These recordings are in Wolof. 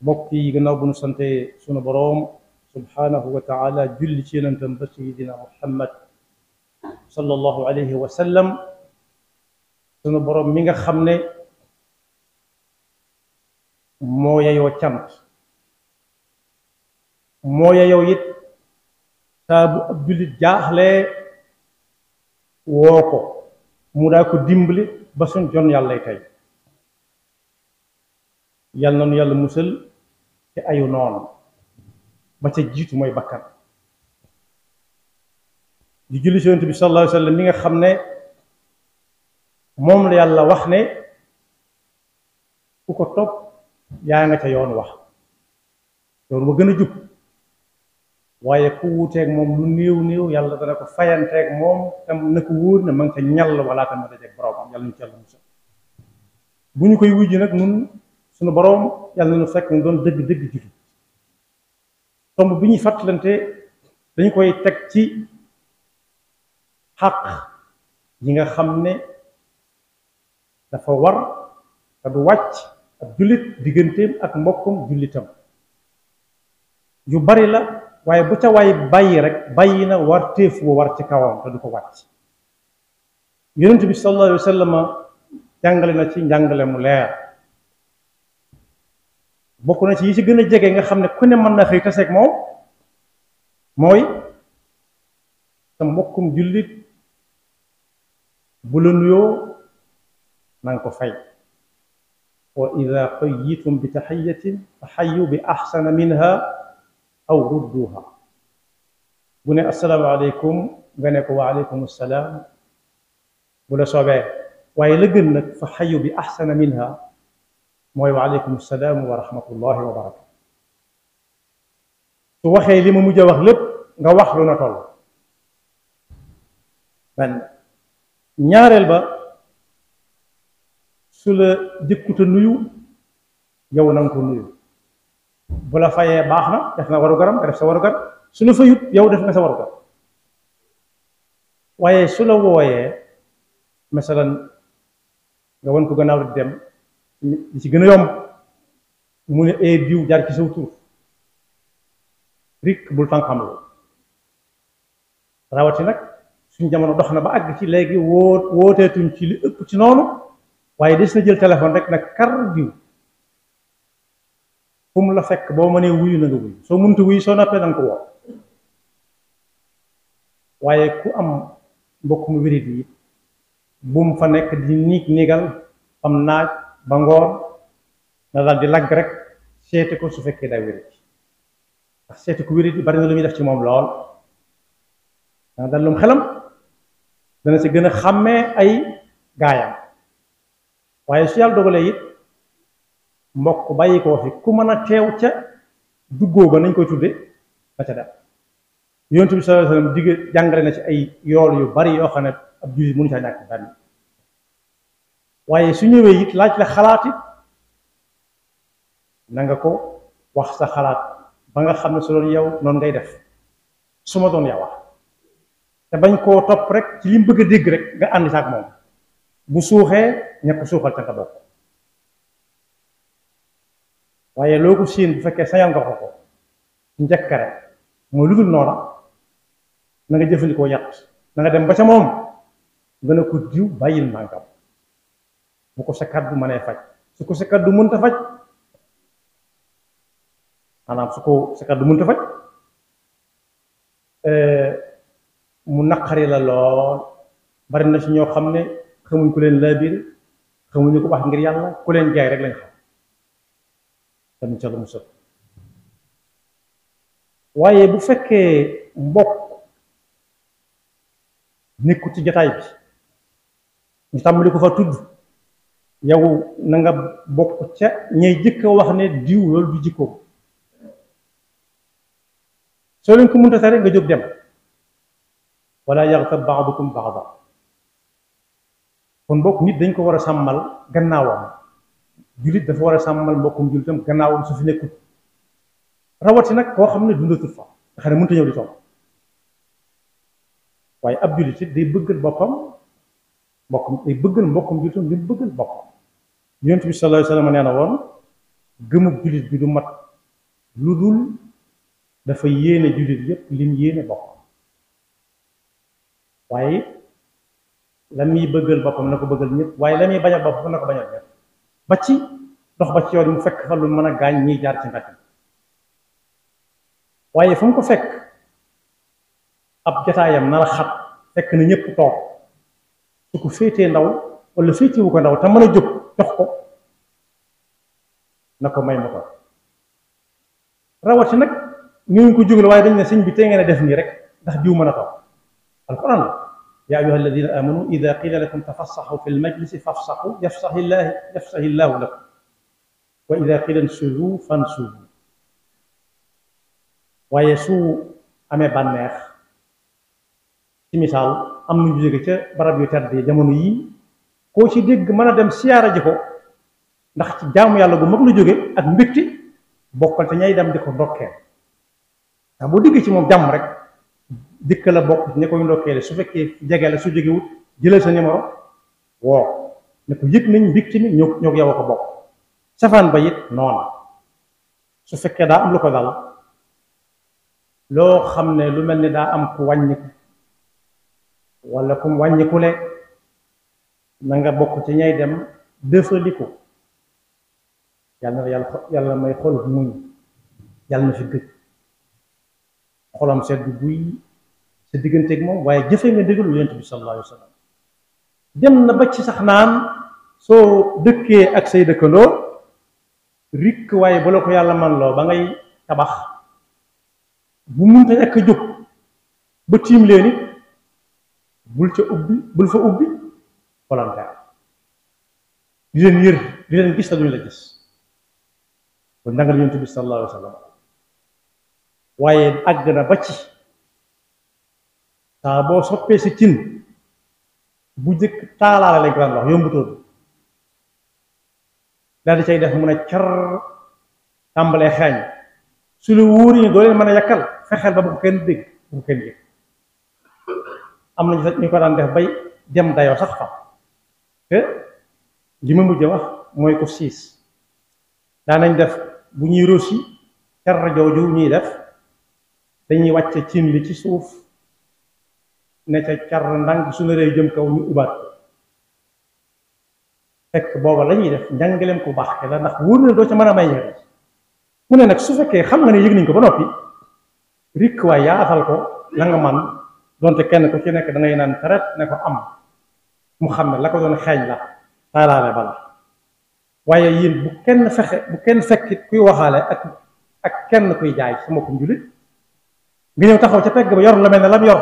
mbokk yi gannaaw bu nu sante sunu boroom subhanahu wa taala julli ci yonentam ba sayidina muhammad sallallahu alayhi wa sallam sunu boroom mi nga xam ne moo yeyoo cant moo yeyoo it saa bu ab jullit jaaxlee woo ko mu daa ko dimbali ba suñ jon yàllay tey yàlla na nu yàlla musal ci ayu noonu ba ca jiitu mooy bakkan di julli ci yonent bi sallallahu alayhi wa sallam mi nga xam ne moom la yàlla wax ne ku ko topp yaa nga ca yoon wax yoon wa gën a jub waaye ku wuuteeg moom lu néew néew yàlla dana ko fayanteeg moom tam na ko wóor ne ma nga ca ñal wala tam ma dajeeg boroomam yàlla ñu ci yàlla musal bu ñu koy wujj nag nun suñu boroom yàlla nu fekk mu doon dëgg-dëgg jiitu tomb bi ñuy fàttalante dañu koy teg ci xaq yi nga xam ne dafa war te du wàcc ak jullit digganteem ak mbokkum jullitam yu bari la waaye bu ca waay bàyyi rek bàyyi na war téef wu war ci kawam te du ko wàcc yonent bi sallallahu alayhi wa sallam jàngale na ci njàngale mu leer bokk na ci yi ci gën a jege nga xam ne ku ne mën na xëy taseeg moom mooy sa mbokkum jullit bu la nuyoo na nga ko fay wa ida xayyitum bi taxiyatin fa xayu bi axsana minha aw rudduha bu ne assalaamu aleykum nga ne ko wa aleykum assalaam bu la soobee waaye la gën nag fa xayu bi axsana minha mooy wa aleykum salaam wa rahmatullahi wa barakatu su waxee li ma mujj a wax lépp nga wax lu na toll benn ñaareel ba su la jëkkuta nuyu yow na nga ko nuyu bu la fayee baax na def na waru garam nga def sa waru gar su la fayut yow def nga sa waru gar waaye su la wooyee masalan nga wan ko gannaaw di dem li ci gën a yomb mu ne diw jaar ci saw tur rik bul tànkam lu rawati nag suñ jamono dox na ba àgg ci léegi wooteetuñ ci li ëpp ci noonu waaye des na jël téléphone rek nag kar diw fu mu la fekk boo mënee wuyu na nga wuyu soo mënta wuyu soo noppee na nga ko woo waaye ku am mbokk mu wérit yi bu mu fa nekk di niig niigal am naaj ba ngoor na daal di lagg rek seeti ko su fekkee daa wérit ndax seeti ko wérit yi bari na lu muy def ci moom lool dana dal lum xelam dana si gën a xàmmee ay gaayam waaye su yàlla dogalee it mbokk bàyyi koo fi ku mën a teew ca duggoo ba nañ koy tudde ba ca dem yonent bi sallallahu alayhi wasallam digg jàngale na ci ay yool yu bari yoo xam ne ab jullit mënu caa ñàkk benn waaye su ñëwee it laaj la xalaat it na nga ko wax sa xalaat ba nga xam ne su doon yow noonu ngay def su ma doon yow wax te bañ koo topp rek ci li mu bëgg a dégg rek nga ànd saak moom bu suuxee ña ko suuxal ca nga bokk waaye loo ko siin bu fekkee sañal nga ko njëkkare mooy lu dul noona na nga jëfandikoo yàq na nga dem ba ca moom nga ne ko diw bàyyil nangam bu ko sa kàddu mënee faj su ko sa kàddu mënta faj maanaam su ko sa kàddu mënta faj mu naqari la lool bari na ci ñoo xam ne xamuñ ku leen laabir xamuñu ko wax ngir yàlla ku leen jaay rek lañ xam tamit ca lu mu sëb waaye bu fekkee mbokk nekku ci jataay bi ñu tàmbali ko fa tudd yow na nga bokk ca ñay jëkk a wax ne diw loolu du jikko soo leen ko mënta tere nga jóg dem wala yaxtab ba'dukum ba'dan kon mbokk nit dañ ko war a sàmmal gannaawam jullit dafa war a sàmmal mbokkum jullitam gannaawam su fi nekkut rawati nag koo xam ne dundatul fa nga xam ne mënta ñëw di toog waaye ab jullit it day bëggal boppam mbokkum day bëggal mbokkum jullitam li mu bëggal boppam yonent bi sallallahu alayhi wa sallam nee na woon gëmub jullit bi du mat lu dul dafa yéene jullit yépp lim yéene bokk waaye la muy bëggal boppam na ko bëggal ñëpp waaye la muy bañal boppam na ko bañal ñëpp ba ci dox ba ci yoon mu fekk fa lu mën a gaañ ñiy jaar ci mbedd waaye fu mu ko fekk ab jotaayam na la xat fekk na ñëpp toog su ko féetee ndaw wala féetewu ko ndaw te mën a jóg jox ko na ko may ma ko rawati nag ñu ngi ko jógal waaye dañ ne sëñ bi tey ngeen a def nii rek ndax diw mën a toog alquran la yaa ayyuha alladina amanu ida qila lakum tafassaxu fi lmajlisi fafsaxu yafsahi llahu lakum wa ida qila nsudu fansudu waaye su amee bànneex ci misaal am nañu jóge ca barab yu tedd yi jamono yii koo ci dégg mën a dem siyaara ji ko ndax ci jaamu yàlla bu mag lu jóge ak mbégte bokkal te ñay dem di ko ndokkeel ndax boo digg ci moom jàmm rek dikk la bokk ña koy ndokkeele su fekkee jege la su jógewut jëlal sa numéro woo ne ko yëg nañ mbégte mi ñoo yow a ko bokk safaan ba it noona su fekkee daa am lu ko dal loo xam ne lu mel ni daa am ku wàññiku wala kum wàññikule na nga bokk ci ñay dem dëfali ko yàlla na yàlla may xol muñ yàlla na fi gëj xolam sedd buy sa digganteeg moom waaye jëfe nga ndigalu yonent bi sallallahu alayhi wa sallam dem na ba ci sax naan soo dëkkee ak say dëkkandoo rikk waaye ba la ko yàlla man loo ba ngay tabax bu munta ak jóg ba tiim leen it bul fa ubbi volontaire di leen yër di leen gis te duñu la gis kon nangal yonent bi sallallahu alayhi wa sallam waaye àgg na ba ci saa boo soppee si cin bu jëkk taalaale lañ ko daan wax yombutoon daal di cay def mun a car tàmbalee xeeñ su la wóor yi doo leen mën a yàkkal fexeel ba bu ko kenn dégg bu ko kenn yëg am nañu sax ñu ko daan def bay dem dayoo sax fa te li ma mujj wax mooy ko siis daanañ def bu ñuy rosi car jooju ñuy def dañuy wàcce cin li ci suuf ne ca car ndànk su na ree jëm kaw ñu ubaat ko fekk booba la ñuy def njàngaleem ku baax ke la ndax wóor na doo ca mën a may yéex mu ne nag su fekkee xam nga ne yëg nañ ko ba noppi rikk waay yaatal ko la nga man donte kenn ku ci nekk da ngay naan taret ne ko am mu xam ne la ko doon xeeñ la taalaale bala waaye yéen bu kenn fekkit kuy waxaale ak kenn kuy jaay sama ko njulit nga ñëw taxaw ca pegg ba yor la mel ne lam yor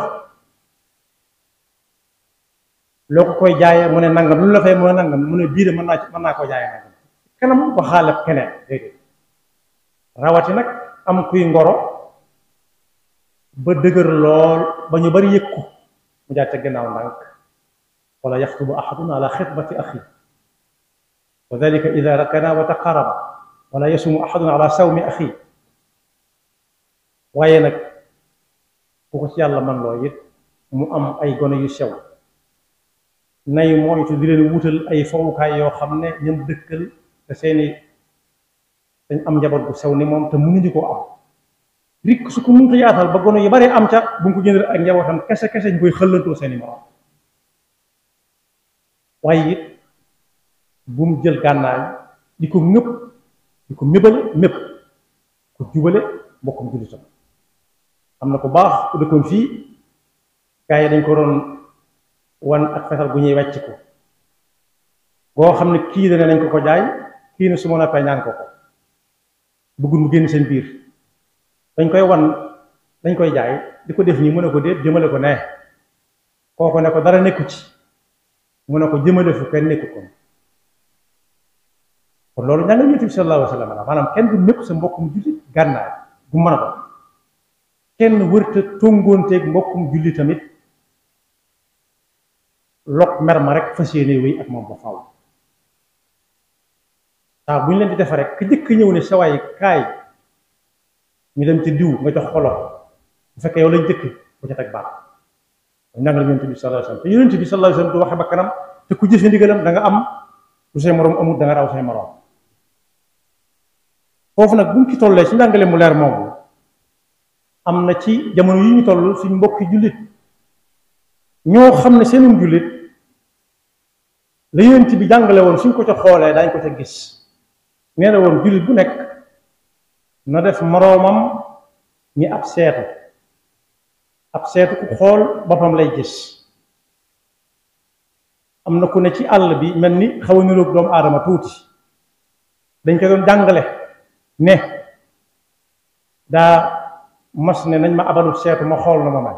loo ko koy jaayee mu ne nangam lu la fay mu ne nangam mu ne bii de mën naa koo jaayee nangam kanam waxaale keneen déedéet rawati nag am kuy ngoro ba dëgër lool ba ñu bari yëg ko mu jaar ca gannaaw ndànk wala yaxtubu ahadun ala xitbati axi wa dalika ida rakana wa taqaraba wala yasumu ahadun ala sawmi axi waaye nag ku ko ci yàlla man loo it mu am ay gone yu sew nay moytu di leen wutal ay fowukaay yoo xam ne ñoom dëkkal te seeni dañ am njaboot bu sew ni moom te mënuñu koo am rikk su ko mënta yaatal ba gone yu bari am ca bu nga ko jëndal ak njabootam kese ñu koy xëllantoo seeni morom waaye it bu mu jël gànnaay di ko ñëpp di ko mébale mépp ko jubale mbokkum jullitam am na ko baax ku dëkkoon fii gaa yi dañ ko doon wan ak fetal bu ñuy wàcc ko boo xam ne kii dana nañ ko jaay kii ne su ma noppee ñaan ko bëggul mu génn seen biir dañ koy wan dañ koy jaay di ko def nii mu ne ko déet jëmale ko ne kooko ne ko dara nekku ci mu ne ko jëmale fu kenn nekku ko kon loolu ña nga Yonent bi sallallahu alayhi wa sallam maanaam kenn du mépp sa mbokkum jullit gànnaay bu mën a ko kenn wërta tóngoonteeg mbokkum julli tamit lok mer ma rek fas yéene wéy ak moom ba faaw saa bu ñu leen di defa rek ka jëkk ñëw ne sawaay kaay ñu dem ci diw nga jox xolo bu fekkee yow lañ jëkk bu ca teg baat njàngale Yonent bi sallallahu alayhi wa sallam te Yonent bi sallallahu alayhi wa sallam du waxe ba kanam te ku jëfe ndigalam da nga am lu say moroom amul da nga raw say moroom foofu nag buñ ci tollee ci njàngale mu leer moomu am na ci jamono yi ñu toll suñ mbokki jullit ñoo xam ne seenum jullit la yonent bi jàngale woon suñ ko ca xoolee dañ ko ca gis nee na woon jullit bu nekk na def moroomam ñi ab seetu ku xool boppam lay gis. am na ku ne ci àll bi mel ni xaw a niroog doomu aadama tuuti dañ ko doon jàngale ne daa mas ne nañ ma abalu seetu ma xool na ma mel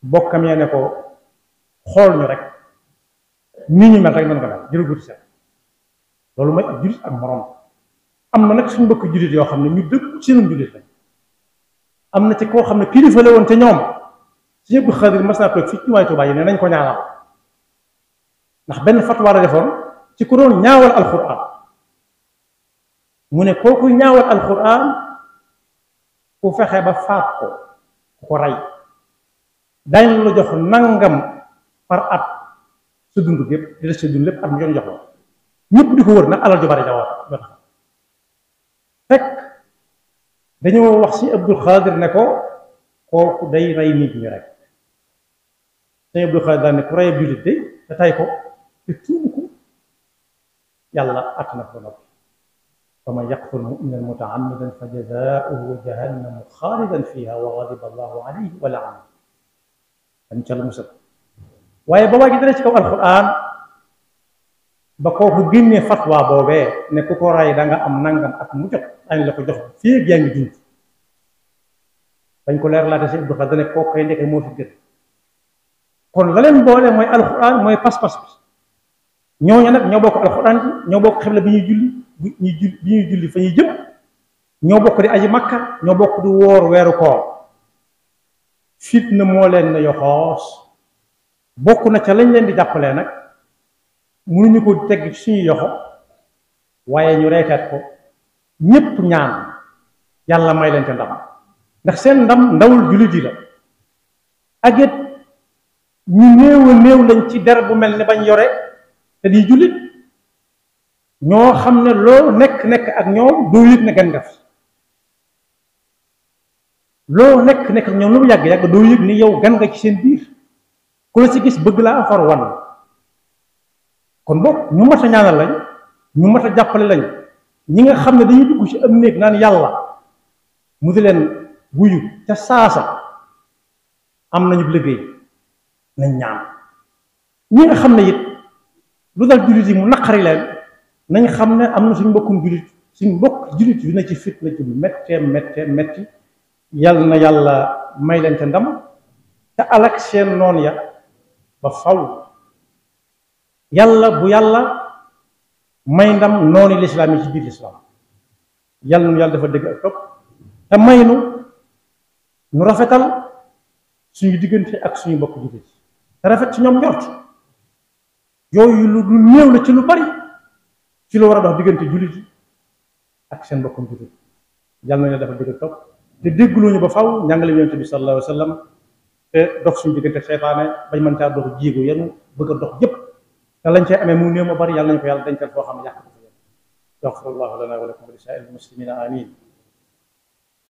bokkam yee ne ko xool ñu rek nii ñu mel rek mën nga mel jërë guti seet loolu mooy ak jullit ak moroom. am na nag suñu mbokk jullit yoo xam ne ñu dëgg seenum jullit lañ am na ci koo xam ne kilifa la woon te ñoom Sëñ Abdou Khadir mas naa toog fii ci waay Tuubaa yi ne nañ ko ñaanal ndax benn fatwa la defoon ci ku doon ñaawal alquran mu ne kooku ñaawal alquran ku fexe ba faat ko ku ko rey dañ la jox nangam par at sa dund gépp di des sa dund lépp at mu jox la ñëpp di ko wër nag alal ju bari jawar jot fekk dañoo wax si Abdou Khadir ne ko kooku day rey nit ñi rek Sëñ Abdou Khadir daal ne ku rey jullit de te tay ko te tuubu ko yàlla at na ko noppi wa man yaqtul mu'minan mutaammidan fa jazaa'uhu jahannamu xaalidan fiha wa ghadiba allahu alayhi wa la'anahu dañ ca la musal waaye ba waa ji dara ci kaw alquran ba kooku génnee fatwa boobee ne ku ko ray da nga am nangam ak mu jot dañ la ko jox fii ak yaa ngi dund dañ ko leer laate si Abdou Khadre ne kooku koy ndeke moo fi gën kon la leen boole mooy alquran mooy pas-pas bi ñooñu nag ñoo bokk alquran ji ñoo bokk xibla bi ñuy julli fa ñuy jëm ñoo bokk di aji makka ñoo bokk di woor weeru koor fitna moo leen ne yoxoos bokk na ca lañ leen di jàppalee nag mënuñu ko tegg ci suñu yoxo waaye ñu reeteet ko ñépp ñaan yàlla may leen ca ndam ndax seen ndam ndawul jullit yi la ak it ñu néew a néew lañ ci der bu mel ni bañ yore te di jullit ñoo xam ne loo nekk ak ñoom doo yëg ne gan nga fi loo nekk ak ñoom lu mu yàgg doo yëg ni yow gan nga ci seen biir ku la ci gis bëgg laa far wan kon boog ñu mat a ñaanal lañ ñu mat a jàppale lañ ñi nga xam ne dañuy dugg ci am néeg naan yàlla mu di leen wuyu ca saasa am nañu liggéey nañ ñaan ñi nga xam ne it lu dal jullit yi mu naqari leen nañ xam ne am na suñ mbokkum jullit suñ mbokk jullit yu ne ci fitna ci lu metti yàlla na yàlla may leen te ndam te alak seen noon ya ba faw yàlla bu yàlla may ndam noonu lislaam yi ci biir lislaam yàlla nu yàlla dafa dëgg ak topp te may nu rafetal suñu diggante ak suñu mbokk jullit te rafet ci ñoom njort yooyu lu néew la ci lu bari ci lu war a dox diggante jullit yi ak seen mbokkum jullit yàlla na yàlla dafa dëgg ak topp te dégglooñu ba faw njàngale yonent bi sallallahu alayhi wa sallam te dox suñu diggante seytaane bañ mën caa dox jéego yenu bëgg a dox jëpp te lañ cee amee mu néew ma bari yàlla nañu ko yàlla dencal foo xam ne yàq ko fi yaxfirullahu lana wa lakum wa li saa'iril muslimina amin